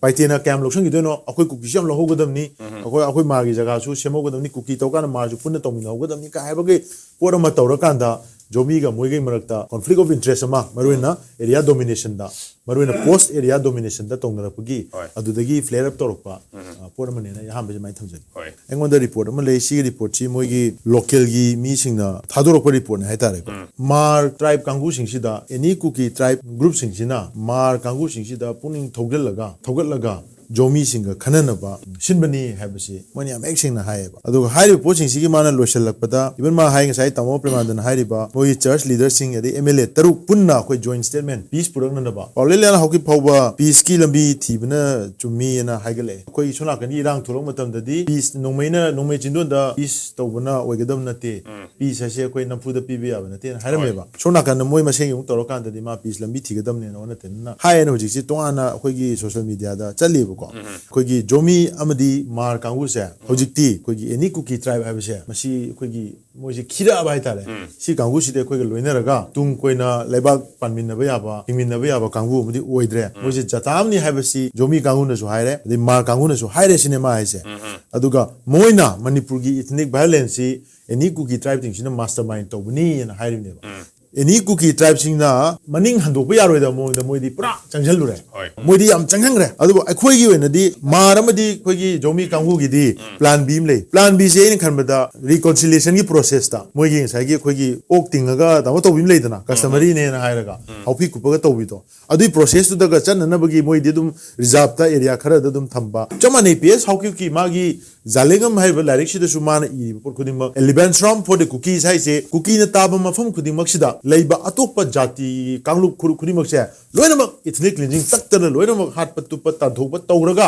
ꯄꯥꯏꯇꯦꯅ ꯀꯌꯥꯝ ꯂꯧꯁꯤꯟꯈꯤꯗꯣꯏꯅꯣ, ꯑꯩꯈꯣꯏ ꯀꯨꯀꯤꯁꯨ ꯌꯥꯝ ꯂꯧꯍꯧꯒꯗꯕꯅꯤ, ꯑꯩꯈꯣꯏ ꯑꯩꯈꯣꯏ ꯃꯥꯔꯒꯤ ꯖꯒꯥꯁꯨ ꯁꯦꯝꯍꯧꯒꯗꯕꯅꯤ, ꯀꯨꯀꯤ ꯇꯧꯀꯥꯟꯗ ꯃꯥꯔꯁꯨ ꯄꯨꯟꯅ ꯇꯧꯃꯤꯟꯅꯍꯧꯒꯗꯕꯅꯤ ꯀꯥꯏ ꯍꯥꯏꯕꯒꯤ ꯄꯣꯠ ꯑꯃ ꯇꯧꯔꯀꯥꯟꯗ ꯖꯣꯃꯤꯒ ꯃꯣꯏꯒꯤ ꯃꯔꯛꯇ conflict of interest ꯑꯃ, ꯃꯔꯨꯑꯣꯏꯅ area domination ꯗ, ꯃꯔꯨꯑꯣꯏꯅ post area domination ꯗ ꯇꯧꯅꯔꯛꯄꯒꯤ ꯍꯣꯏ꯫ ꯑꯗꯨꯗꯒꯤ flare up ꯇꯧꯔꯛꯄ, ꯑ, ꯄꯣꯠ ꯑꯃꯅꯦꯅ ꯑꯩ ꯑꯍꯥꯟꯕꯁꯦ ꯑꯗꯨꯃꯥꯏꯅ ꯊꯝꯖꯒꯦ꯫ ꯍꯣꯏ꯫ ꯑꯩꯉꯣꯟꯗ ꯔꯤꯄꯣꯔꯠ ꯑꯃ ꯂꯩ꯫ ꯁꯤꯒꯤ ꯔꯤꯄꯣꯔꯠꯁꯤ ꯃꯣꯏꯒꯤ ꯂꯣꯀꯦꯜꯒꯤ ꯃꯤꯁꯤꯡꯅ ꯊꯥꯗꯣꯔꯛꯄ ꯔꯤꯄꯣꯔꯠꯅꯤ ꯍꯥꯏꯇꯥꯔꯦꯀꯣ꯫ ꯎꯝ꯫ ꯃꯥꯔ ꯇ꯭ꯔꯥꯏꯕ ꯀꯥꯡꯕꯨꯁꯤꯡꯁꯤꯗ, ꯑꯦꯅꯤ ꯀꯨꯀꯤ ꯇ꯭ꯔꯥꯏꯕ ꯒ꯭ꯔꯨꯞꯁꯤꯡꯁꯤꯅ ꯃꯥꯔ ꯀꯥꯡꯕꯨꯁꯤꯡꯁꯤꯗ ꯄꯨꯛꯅꯤꯡ ꯊꯧꯒꯠꯂꯒ, ꯊꯧꯒꯠꯂꯒ ꯖꯣꯃꯤꯁꯤꯡꯒ ꯈꯟꯅꯅꯕ ꯁꯤꯟꯕꯅꯤ ꯍꯥꯏꯕꯁꯤ ꯃꯣꯏꯅ ꯌꯥꯝ ꯍꯦꯛ ꯁꯦꯡꯅ ꯍꯥꯏꯌꯦꯕ꯫ ꯑꯗꯨꯒ ꯍꯥꯏꯔꯤꯕ ꯄꯣꯠꯁꯤꯡꯁꯤꯒꯤ ꯃꯥꯅ ꯂꯣꯏꯁꯤꯜꯂꯛꯄꯗ, even ꯃꯥ ꯍꯥꯏ, ꯉꯁꯥꯏ ꯇꯥꯃꯣ ꯄ꯭ꯔꯦꯃꯥꯅꯟꯗꯅ ꯍꯥꯏꯔꯤꯕ, ꯃꯣꯏꯒꯤ ꯆꯔꯆ ꯂꯤꯗꯔꯁꯤꯡ ꯑꯗꯩ ꯑꯦꯝ ꯑꯦꯜ ꯑꯦ ꯇꯔꯨꯛ ꯄꯨꯟꯅ ꯑꯩꯈꯣꯏ joint statement, peace ꯄꯨꯔꯛꯅꯅꯕ꯫ ꯄꯥꯎꯂꯦ ꯂꯤꯌꯥꯟ ꯍꯧꯈꯤꯕ ꯐꯥꯎꯕ peace ꯀꯤ ꯂꯝꯕꯤ ꯊꯤꯕꯅ ꯆꯨꯝꯃꯤꯅ ꯍꯥꯏꯒꯠꯂꯛꯑꯦ꯫ ꯑꯩꯈꯣꯏ ꯁꯣꯝ ꯅꯥꯀꯟꯒꯤ ꯏꯔꯥꯡ ꯊꯣꯛꯂꯛꯄ ꯃꯇꯝꯗꯗꯤ peace, ꯅꯣꯡꯃꯩꯅ, ꯅꯣꯡꯃꯩ ꯆꯤꯟꯗꯣꯟꯗ peace ꯇꯧꯕꯅ ꯑꯣꯏꯒꯗꯕ ꯅꯠꯇꯦ꯫ ꯎꯝ꯫ Peace ꯍꯥꯏꯁꯦ ꯑꯩꯈꯣꯏ ꯅꯝꯐꯨꯗ ꯄꯤꯕ ꯌꯥꯕ ꯅꯠꯇꯦꯅ ꯍꯥꯏꯔꯝꯃꯦꯕ꯫ ꯍꯣꯏ꯫ ꯁꯣꯝ ꯅꯥꯀꯟꯗ ꯃꯣꯏ ꯃꯁꯦꯟꯒꯤ ꯑꯃꯨꯛ ꯇꯧꯔꯀꯥꯟꯗꯗꯤ ꯃꯥ peace ꯂꯝꯕꯤ ꯊꯤꯒꯗꯕꯅꯦꯅ ꯑꯣꯟꯅ ꯇꯩꯅꯅ ꯍꯥꯏꯌꯦꯅ ꯍꯧꯖꯤꯛꯁꯤ ꯇꯣꯉꯥꯟꯅ ꯑꯩꯈꯣꯏꯒꯤ social media ꯗ ꯆꯠꯂꯤꯕꯀꯣ꯫ ꯎꯝ꯫ ꯑꯩꯈꯣꯏꯒꯤ ꯖꯣꯃꯤ ꯑꯃꯗꯤ ꯃꯥꯔ ꯀꯥꯡꯕꯨꯁꯦ ꯍꯧꯖꯤꯛꯇꯤ ꯑꯩꯈꯣꯏꯒꯤ ꯑꯦꯅꯤ ꯀꯨꯀꯤ ꯇ꯭ꯔꯥꯏꯕ ꯍꯥꯏꯕꯁꯦ ꯃꯁꯤ ꯑꯩꯈꯣꯏꯒꯤ ꯃꯣꯏꯁꯦ ꯈꯤꯔꯛꯑꯕ ꯍꯥꯏꯇꯥꯔꯦ꯫ ꯎꯝ꯫ ꯁꯤ ꯀꯥꯡꯕꯨꯁꯤꯗꯤ ꯑꯩꯈꯣꯏꯒ ꯂꯣꯏꯅꯔꯒ ꯇꯨꯡ ꯀꯣꯏꯅ ꯂꯩꯕꯥꯛ ꯄꯥꯟꯃꯤꯟꯅꯕ ꯌꯥꯕ, ꯍꯤꯡꯃꯤꯟꯅꯕ ꯌꯥꯕ ꯀꯥꯡꯕꯨ ꯑꯃꯗꯤ ꯑꯣꯏꯗ꯭ꯔꯦ꯫ ꯎꯝ꯫ ꯃꯣꯏꯁꯦ ꯖꯥꯇꯥ ꯑꯃꯅꯤ ꯍꯥꯏꯕꯁꯤ ꯖꯣꯃꯤ ꯀꯥꯡꯕꯨꯅꯁꯨ ꯍꯥꯏꯔꯦ, ꯑꯗꯩ ꯃꯥꯔ ꯀꯥꯡꯕꯨꯅꯁꯨ ꯍꯥꯏꯔꯦ ꯁꯤꯅꯦ ꯃꯥ ꯍꯥꯏꯁꯦ꯫ ꯎꯝ, ꯎꯝ꯫ ꯑꯗꯨꯒ ꯃꯣꯏꯅ ꯃꯅꯤꯄꯨꯔꯒꯤ ethnic violence ꯁꯤ ꯑꯦꯅꯤ ꯀꯨꯀꯤ ꯇ꯭ꯔꯥꯏꯕꯁꯤꯡꯁꯤꯅ mastermind ꯇꯧꯕꯅꯤꯅ ꯍꯥꯏꯔꯤꯕꯅꯦꯕ꯫ ꯎꯝ꯫ ꯑꯦꯅꯤ ꯀꯨꯀꯤ ꯇ꯭ꯔꯥꯏꯕꯁꯤꯡꯅ ꯃꯅꯤꯡ ꯍꯟꯗꯣꯛꯄ ꯌꯥꯔꯣꯏꯗꯕ ꯃꯑꯣꯡꯗ ꯃꯣꯏꯗꯤ ꯄꯨꯔꯥ ꯆꯪꯁꯤꯜꯂꯨꯔꯦ꯫ ꯍꯣꯏ꯫ ꯃꯣꯏꯗꯤ ꯌꯥꯝ ꯆꯪꯁꯤꯟꯈ꯭ꯔꯦ꯫ ꯑꯗꯨꯕꯨ ꯑꯩꯈꯣꯏꯒꯤ ꯑꯣꯏꯅꯗꯤ ꯃꯥꯔ ꯑꯃꯗꯤ ꯑꯩꯈꯣꯏꯒꯤ ꯖꯣꯃꯤ ꯀꯥꯡꯕꯨꯒꯤꯗꯤ ꯎꯝ꯫ Plan B ꯑꯃ ꯂꯩ꯫ Plan B ꯁꯦ ꯑꯩꯅ ꯈꯟꯕꯗ reconciliation ꯒꯤ process ꯇ ꯃꯣꯏꯒꯤ ꯉꯁꯥꯏꯒꯤ ꯑꯩꯈꯣꯏꯒꯤ ꯑꯣꯛ ꯇꯤꯡꯉꯒ ꯇꯧꯕ ꯇꯧꯕꯤ ꯑꯃ ꯂꯩꯗꯅ, ꯎꯝ꯫ Customary ꯅꯦꯅ ꯍꯥꯏꯔꯒ ꯎꯝ꯫ ꯍꯥꯎꯄꯤ ꯀꯨꯞꯄꯒ ꯇꯧꯕꯤꯗꯣ, ꯑꯗꯨꯏ process ꯇꯨꯗꯒ ꯆꯠꯅꯅꯕꯒꯤ ꯃꯣꯏꯗꯤ ꯑꯗꯨꯝ reserve ꯇ area ꯈꯔꯗ ꯑꯗꯨꯝ ꯊꯝꯕ꯫ ꯆꯞ ꯃꯥꯟꯅꯩ, ꯄꯤ ꯑꯦꯁ ꯍꯥꯎꯀꯤꯞꯀꯤ ꯃꯥꯒꯤ ꯖꯥꯂꯦꯡꯉꯝ ꯍꯥꯏꯔꯤꯕ ꯂꯥꯏꯔꯤꯛꯁꯤꯗꯁꯨ ꯃꯥꯅ ꯏꯔꯤꯕ ꯄꯣꯠ ꯈꯨꯗꯤꯡꯃꯛ, "A Liberansrom for the Kukis" ꯍꯥꯏꯁꯦ ꯀꯨꯀꯤꯅ ꯇꯥꯕ ꯃꯐꯝ ꯈꯨꯗꯤꯡꯃꯛꯁꯤꯗ ꯂꯩꯕ ꯑꯇꯣꯞꯄ ꯖꯥꯇꯤ ꯀꯥꯡꯂꯨꯞ ꯐꯨꯔꯨꯞ ꯈꯨꯗꯤꯡꯃꯛꯁꯦ ꯂꯣꯏꯅꯃꯛ ethnic cleansing ꯇꯛꯇꯅ ꯂꯣꯏꯅꯃꯛ ꯍꯥꯠꯄ ꯇꯨꯞꯄ ꯇꯥꯟꯊꯣꯛꯄ ꯇꯧꯔꯒ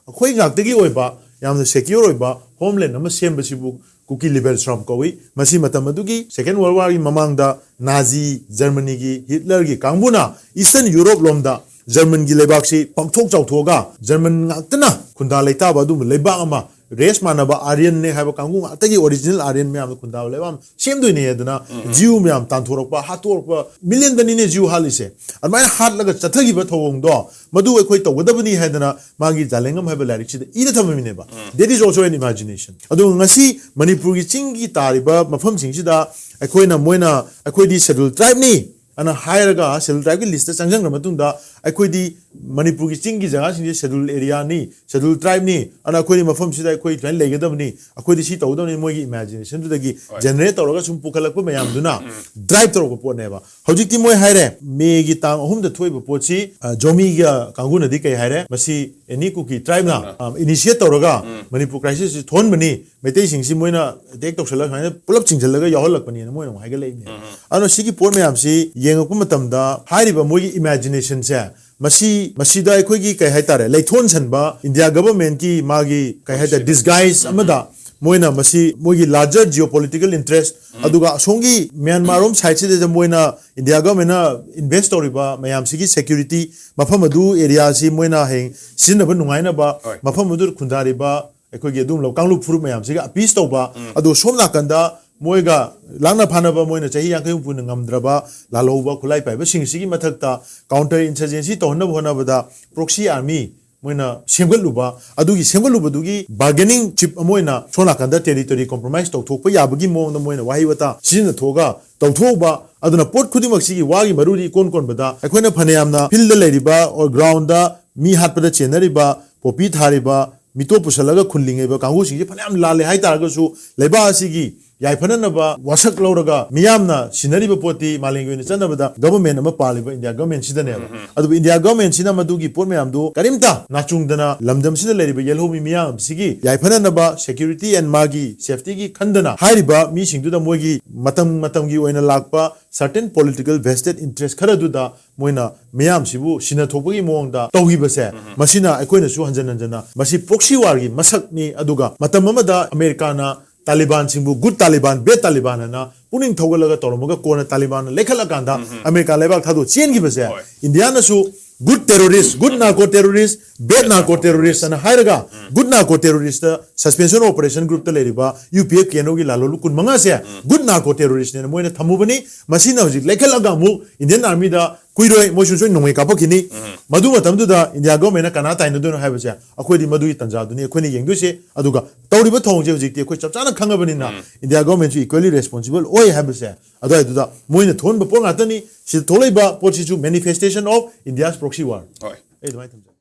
ꯑꯩꯈꯣꯏ ꯉꯥꯛꯇꯒꯤ ꯑꯣꯏꯕ ꯌꯥꯝꯅ secure ꯑꯣꯏꯕ homeland ꯑꯃ ꯁꯦꯝꯕꯁꯤꯕꯨ ꯀꯨꯀꯤ Liberansrom ꯀꯧꯏ꯫ ꯃꯁꯤ ꯃꯇꯝ ꯑꯗꯨꯒꯤ Second World War ꯒꯤ ꯃꯃꯥꯡꯗ ꯅꯥꯖꯤ ꯖꯔꯃꯅꯤꯒꯤ ꯍꯤꯠꯂꯔꯒꯤ ꯀꯥꯡꯕꯨꯅ Eastern Europe ꯂꯣꯝꯗ ꯖꯔꯃꯟꯒꯤ ꯂꯩꯕꯥꯛꯁꯤ ꯄꯥꯛꯊꯣꯛ ꯆꯥꯎꯊꯣꯛꯑꯒ ꯖꯔꯃꯟ ꯉꯥꯛꯇꯅ ꯈꯨꯟꯗꯥ ꯂꯩꯇꯥꯕ ꯑꯗꯨꯒꯨꯝꯕ ꯂꯩꯕꯥꯛ ꯑꯃ ꯔꯦꯁ ꯃꯥꯟꯅꯕ ꯑꯥꯔꯌꯟꯅꯦ ꯍꯥꯏꯕ ꯀꯥꯡꯕꯨ ꯉꯥꯛꯇꯒꯤ ꯑꯣꯔꯤꯖꯤꯅꯦꯜ ꯑꯥꯔꯌꯟ ꯃꯌꯥꯝꯗꯣ ꯈꯨꯟꯗꯥꯕ ꯂꯩꯕꯥꯛ ꯑꯃ ꯁꯦꯝꯗꯣꯏꯅꯦ ꯍꯥꯏꯗꯅ ꯖꯤꯌꯨ ꯃꯌꯥꯝ ꯇꯥꯟꯊꯣꯔꯛꯄ, ꯍꯥꯠꯇꯣꯔꯛꯄ, ꯃꯤꯂꯤꯌꯟꯗꯅꯤꯅꯦ ꯖꯤꯌꯨ ꯍꯥꯠꯂꯤꯁꯦ꯫ ꯑꯗꯨꯃꯥꯏꯅ ꯍꯥꯠꯂꯒ ꯆꯠꯊꯈꯤꯕ ꯊꯧꯑꯣꯡꯗꯣ ꯃꯗꯨ ꯑꯩꯈꯣꯏ ꯇꯧꯒꯗꯕꯅꯤ ꯍꯥꯏꯗꯅ ꯃꯥꯒꯤ ꯖꯥꯂꯦꯡꯉꯝ ꯍꯥꯏꯕ ꯂꯥꯏꯔꯤꯛꯁꯤꯗ ꯏꯔ ꯊꯝꯃꯤꯅꯦꯕ꯫ That is also an imagination꯫ ꯑꯗꯨꯒ ꯉꯁꯤ ꯃꯅꯤꯄꯨꯔꯒꯤ ꯆꯤꯡꯒꯤ ꯇꯥꯔꯤꯕ ꯃꯐꯝꯁꯤꯡꯁꯤꯗ ꯑꯩꯈꯣꯏꯅ, ꯃꯣꯏꯅ ꯑꯩꯈꯣꯏꯗꯤ ꯁꯦꯗꯨꯜ ꯇ꯭ꯔꯥꯏꯕꯅꯤ ꯑꯅ ꯍꯥꯏꯔꯒ ꯁꯦꯗꯨꯜ ꯇ꯭ꯔꯥꯏꯕꯀꯤ ꯂꯤꯁꯇ ꯆꯪꯁꯤꯟꯈ꯭ꯔ ꯃꯇꯨꯡꯗ ꯑꯩꯈꯣꯏꯗꯤ ꯃꯅꯤꯄꯨꯔꯒꯤ ꯆꯤꯡꯒꯤ ꯖꯒꯥꯁꯤꯡꯁꯦ ꯁꯦꯗꯨꯜ ꯑꯦꯔꯤꯌꯥꯅꯤ, ꯁꯦꯗꯨꯜ ꯇ꯭ꯔꯥꯏꯕꯅꯤ ꯑꯅ ꯑꯩꯈꯣꯏꯗꯤ ꯃꯐꯝꯁꯤꯗ ꯑꯩꯈꯣꯏ ꯁꯨꯃꯥꯏꯅ ꯂꯩꯒꯗꯕꯅꯤ, ꯑꯩꯈꯣꯏꯗꯤ ꯁꯤ ꯇꯧꯒꯗꯕꯅꯤ, ꯃꯣꯏꯒꯤ ꯏꯃꯦꯖꯤꯅꯦꯁꯟꯗꯨꯗꯒꯤ ꯖꯦꯅꯦꯔꯦꯠ ꯇꯧꯔꯒ ꯁꯨꯝ ꯄꯨꯈꯠꯂꯛꯄ ꯃꯌꯥꯝꯗꯨꯅ ꯗ꯭ꯔꯥꯏꯕ ꯇꯧꯔꯛꯄ ꯄꯣꯠꯅꯦꯕ꯫ ꯍꯧꯖꯤꯛꯇꯤ ꯃꯣꯏ ꯍꯥꯏꯔꯦ, ꯃꯦꯒꯤ ꯇꯥꯡ ꯑꯍꯨꯝꯗ ꯊꯣꯛꯏꯕ ꯄꯣꯠꯁꯤ, ꯑ, ꯖꯣꯃꯤꯒ ꯀꯥꯡꯕꯨꯅꯗꯤ ꯀꯩ ꯍꯥꯏꯔꯦ, ꯃꯁꯤ ꯑꯦꯅꯤ ꯀꯨꯀꯤ ꯇ꯭ꯔꯥꯏꯕꯅ, ꯑ, ꯏꯅꯤꯁꯤꯌꯦꯠ ꯇꯧꯔꯒ ꯃꯅꯤꯄꯨꯔ ꯀ꯭ꯔꯥꯏꯁꯤꯁꯁꯤ ꯊꯣꯛꯍꯟꯕꯅꯤ, ꯃꯩꯇꯩꯁꯤꯡꯁꯤ ꯃꯣꯏꯅ ꯑꯦꯇꯦꯛ ꯇꯧꯁꯜꯂꯒ ꯁꯨꯃꯥꯏꯅ ꯄꯨꯂꯞ ꯆꯤꯡꯁꯤꯜꯂꯒ ꯌꯥꯎꯍꯜꯂꯛꯄꯅꯦꯅ ꯃꯣꯏꯅ ꯑꯃꯨꯛ ꯍꯥꯏꯒꯠꯂꯛꯏꯕꯅꯦꯕ꯫ ꯑꯗꯨꯅ ꯁꯤꯒꯤ ꯄꯣꯠ ꯃꯌꯥꯝꯁꯤ ꯌꯦꯡꯉꯛꯄ ꯃꯇꯝꯗ ꯍꯥꯏꯔꯤꯕ ꯃꯣꯏꯒꯤ ꯏꯃꯦꯖꯤꯅꯦꯁꯟꯁꯦ, ꯃꯁꯤ, ꯃꯁꯤꯗ ꯑꯩꯈꯣꯏꯒꯤ ꯀꯩ ꯍꯥꯏꯇꯥꯔꯦ, ꯂꯩꯊꯣꯟꯁꯟꯕ ꯏꯟꯗꯤꯌꯥ ꯒꯚꯔꯟꯃꯦꯟꯠꯀꯤ ꯃꯥꯒꯤ ꯀꯩ ꯍꯥꯏꯇꯥꯔꯦ, ꯗꯤꯁꯒꯥꯏꯁ ꯑꯃꯗ ꯃꯣꯏꯅ ꯃꯁꯤ ꯃꯣꯏꯒꯤ ꯂꯥꯔꯖꯔ ꯖꯤꯑꯣ ꯄꯣꯂꯤꯇꯤꯀꯦꯜ ꯏꯟꯇꯔꯦꯁ, ꯑꯗꯨꯒ ꯑꯁꯣꯝꯒꯤ ꯃ꯭ꯌꯥꯟꯃꯥꯔ ꯔꯣꯝ ꯁꯥꯏꯠꯁꯤꯗ ꯃꯣꯏꯅ ꯏꯟꯗꯤꯌꯥ ꯒꯚꯔꯟꯃꯦꯟꯠꯅ ꯏꯟꯚꯦꯁ ꯇꯧꯔꯤꯕ ꯃꯌꯥꯝꯁꯤꯒꯤ ꯁꯦꯀ꯭ꯌꯨꯔꯤꯇꯤ ꯃꯐꯝ ꯑꯗꯨ, ꯑꯦꯔꯤꯌꯥꯁꯤ ꯃꯣꯏꯅ ꯍꯌꯦꯡ ꯁꯤꯖꯤꯟꯅꯕ ꯅꯨꯡꯉꯥꯏꯅꯕ ꯃꯐꯝ ꯑꯗꯨꯗ ꯈꯨꯟꯗꯥꯔꯤꯕ ꯑꯩꯈꯣꯏꯒꯤ ꯑꯗꯨꯒꯨꯝꯂꯕ ꯀꯥꯡꯂꯨꯞ ꯐꯨꯔꯨꯞ ꯃꯌꯥꯝꯁꯤꯒ ꯑꯄꯤꯁ ꯇꯧꯕ, ꯑꯗꯨ ꯁꯣꯝ ꯅꯥꯀꯟꯗ ꯃꯣꯏꯒ ꯂꯥꯛꯅ ꯐꯥꯅꯕ ꯃꯣꯏꯅ ꯆꯍꯤ ꯌꯥꯡꯈꯩ ꯍꯨꯝꯐꯨꯅ ꯉꯝꯗ꯭ꯔꯕ ꯂꯥꯜꯍꯧꯕ ꯈꯨꯠꯂꯥꯏ ꯄꯥꯏꯕꯁꯤꯡꯁꯤꯒꯤ ꯃꯊꯛꯇ ꯀꯥꯎꯟꯇꯔ ꯏꯟꯁꯔꯖꯦꯟꯁꯤ ꯇꯧꯍꯟꯅꯕ ꯍꯣꯠꯅꯕꯗ ꯄ꯭ꯔꯣꯛꯁꯤ ꯑꯥꯔꯃꯤ ꯃꯣꯏꯅ ꯁꯦꯝꯒꯠꯂꯨꯕ, ꯑꯗꯨꯒꯤ ꯁꯦꯝꯒꯠꯂꯨꯕꯗꯨꯒꯤ ꯕꯥꯔꯒꯦꯅꯤꯡ ꯆꯤꯞ ꯑꯃ ꯑꯣꯏꯅ ꯁꯣꯝ ꯅꯥꯀꯟꯗ ꯇꯦꯔꯤꯇꯣꯔꯤ ꯀꯣꯝꯄ꯭ꯔꯣꯃꯥꯏꯁ ꯇꯧꯊꯣꯛꯄ ꯌꯥꯕꯒꯤ ꯃꯑꯣꯡꯗ ꯃꯣꯏꯅ ꯋꯥꯍꯩ ꯋꯥꯇꯥ ꯁꯤꯖꯤꯟꯅꯊꯣꯛꯑꯒ ꯇꯧꯊꯣꯛꯎꯕ꯫ ꯑꯗꯨꯅ ꯄꯣꯠ ꯈꯨꯗꯤꯡꯃꯛꯁꯤꯒꯤ ꯋꯥꯒꯤ ꯃꯔꯨꯗꯤ ꯏꯀꯣꯟ ꯀꯣꯟꯕꯗ ꯑꯩꯈꯣꯏꯅ ꯐꯅꯌꯥꯝꯅ ꯐꯤꯜꯗ ꯂꯩꯔꯤꯕ ꯑꯣꯔ ꯒ꯭ꯔꯥꯎꯟꯗ ꯃꯤ ꯍꯥꯠꯄꯗ ꯆꯦꯟꯅꯔꯤꯕ, ꯄꯣꯄꯤ ꯊꯥꯔꯤꯕ, ꯃꯤꯇꯣꯞ ꯄꯨꯁꯜꯂꯒ ꯈꯨꯜꯂꯤꯉꯩꯕ ꯀꯥꯡꯕꯨꯁꯤꯡꯁꯦ ꯐꯅꯌꯥꯝ ꯂꯥꯜꯂꯦ ꯍꯥꯏꯇꯥꯔꯒꯁꯨ, ꯂꯩꯕꯥꯛ ꯑꯁꯤꯒꯤ ꯌꯥꯏꯐꯅꯅꯕ ꯋꯥꯁꯛ ꯂꯧꯔꯒ ꯃꯤꯌꯥꯝꯅ ꯁꯤꯟꯅꯔꯤꯕ ꯄꯣꯠꯇꯤ ꯃꯥꯂꯦꯝꯒꯤ ꯑꯣꯏꯅ ꯆꯠꯅꯕꯗ ꯒꯚꯔꯟꯃꯦꯟꯠ ꯑꯃ ꯄꯥꯜꯂꯤꯕ ꯏꯟꯗꯤꯌꯥ ꯒꯚꯔꯟꯃꯦꯟꯠꯁꯤꯗꯅꯦꯕ꯫ ꯑꯗꯨꯕꯨ ꯏꯟꯗꯤꯌꯥ ꯒꯚꯔꯟꯃꯦꯟꯠꯁꯤꯅ ꯃꯗꯨꯒꯤ ꯄꯣꯠ ꯃꯌꯥꯝꯗꯨ ꯀꯔꯤꯝꯇ ꯅꯥꯆꯨꯡꯗꯅ ꯂꯝꯗꯝꯁꯤꯗ ꯂꯩꯔꯤꯕ ꯌꯦꯜꯍꯧꯃꯤ ꯃꯤꯌꯥꯝꯁꯤꯒꯤ ꯌꯥꯏꯐꯅꯅꯕ, ꯁꯦꯀ꯭ꯌꯨꯔꯤꯇꯤ ꯑꯦꯟ ꯃꯥꯒꯤ ꯁꯦꯐꯇꯤꯒꯤ ꯈꯟꯗꯅ ꯍꯥꯏꯔꯤꯕ ꯃꯤꯁꯤꯡꯗꯨꯗ ꯃꯣꯏꯒꯤ ꯃꯇꯝ ꯃꯇꯝꯒꯤ ꯑꯣꯏꯅ ꯂꯥꯛꯄ ꯁꯔꯇꯦꯟ ꯄꯣꯂꯤꯇꯤꯀꯦꯜ ꯚꯦꯁꯇꯦꯠ ꯏꯟꯇꯔꯦꯁ ꯈꯔꯗꯨꯗ ꯃꯣꯏꯅ ꯃꯤꯌꯥꯝꯁꯤꯕꯨ ꯁꯤꯟꯅꯊꯣꯛꯄꯒꯤ ꯃꯑꯣꯡꯗ ꯇꯧꯈꯤꯕꯁꯦ, ꯃꯁꯤꯅ ꯑꯩꯈꯣꯏꯅꯁꯨ ꯍꯟꯖꯟ ꯍꯟꯖꯟꯅ ꯃꯁꯤ ꯄ꯭ꯔꯣꯛꯁꯤ ꯋꯥꯔꯒꯤ ꯃꯁꯛꯅꯤ꯫ ꯑꯗꯨꯒ ꯃꯇꯝ ꯑꯃꯗ ꯑꯃꯦꯔꯤꯀꯥꯅ ꯇꯥꯂꯤꯕꯥꯟꯁꯤꯡꯕꯨ ꯒꯨꯗ ꯇꯥꯂꯤꯕꯥꯟ, ꯕꯦꯗ ꯇꯥꯂꯤꯕꯥꯟ ꯍꯥꯏꯅ ꯄꯨꯛꯅꯤꯡ ꯊꯧꯒꯠꯂꯒ ꯇꯧꯔꯝꯃꯒ ꯀꯣꯟꯅ ꯇꯥꯂꯤꯕꯥꯟꯅ ꯂꯩꯈꯠꯂꯀꯥꯟꯗ ꯑꯃꯦꯔꯤꯀꯥ ꯂꯩꯕꯥꯛ ꯊꯥꯗꯣꯛ ꯆꯦꯟꯈꯤꯕꯁꯦ, ꯏꯟꯗꯤꯌꯥꯅꯁꯨ Good terrorist, good narco terrorist, bad narco terrorist ꯑꯅ ꯍꯥꯏꯔꯒ, good narco terrorist suspension operation group ꯇ ꯂꯩꯔꯤꯕ U P F K N O ꯒꯤ ꯂꯥꯂꯣꯜ ꯀꯨꯟꯃꯉꯥꯁꯦ good narco terrorist ꯅꯦꯅ ꯃꯣꯏꯅ ꯊꯝꯃꯨꯕꯅꯤ꯫ ꯃꯁꯤꯅ ꯍꯧꯖꯤꯛ ꯂꯩꯈꯠꯂꯒ ꯑꯃꯨꯛ Indian Army ꯗ ꯀꯨꯏꯔꯣꯏ, ꯃꯣꯏꯁꯨ ꯁꯣꯏ ꯅꯣꯡꯃꯩ ꯀꯥꯞꯄꯛꯈꯤꯅꯤ꯫ ꯃꯗꯨ ꯃꯇꯝꯗꯨꯗ India government ꯅ ꯀꯅꯥ ꯇꯥꯏꯅꯗꯣꯏꯅꯣ ꯍꯥꯏꯕꯁꯦ ꯑꯩꯈꯣꯏꯗꯤ ꯃꯗꯨꯒꯤ ꯇꯟꯖꯥꯗꯨꯅꯤ ꯑꯩꯈꯣꯏꯅ ꯌꯦꯡꯗꯣꯏꯁꯦ꯫ ꯑꯗꯨꯒ ꯇꯧꯔꯤꯕ ꯊꯧꯑꯣꯡꯁꯦ ꯍꯧꯖꯤꯛꯇꯤ ꯑꯩꯈꯣꯏ ꯆꯞ ꯆꯥꯅ ꯈꯪꯉꯕꯅꯤꯅ India government ꯁꯨ equally responsible ꯑꯣꯏ ꯍꯥꯏꯕꯁꯦ ꯑꯗꯨꯋꯥꯏꯗꯨꯗ ꯃꯣꯏꯅ ꯊꯣꯛꯍꯟꯕ ꯄꯣꯠ ꯉꯥꯛꯇꯅꯤ꯫ ꯁꯤꯗ ꯊꯣꯛꯂꯛꯏꯕ ꯄꯣꯠꯁꯤꯁꯨ manifestation of India's proxy war꯫ ꯍꯣꯏ꯫ ꯑꯩ ꯑꯗꯨꯃꯥꯏꯅ ꯊꯝꯖꯒꯦ꯫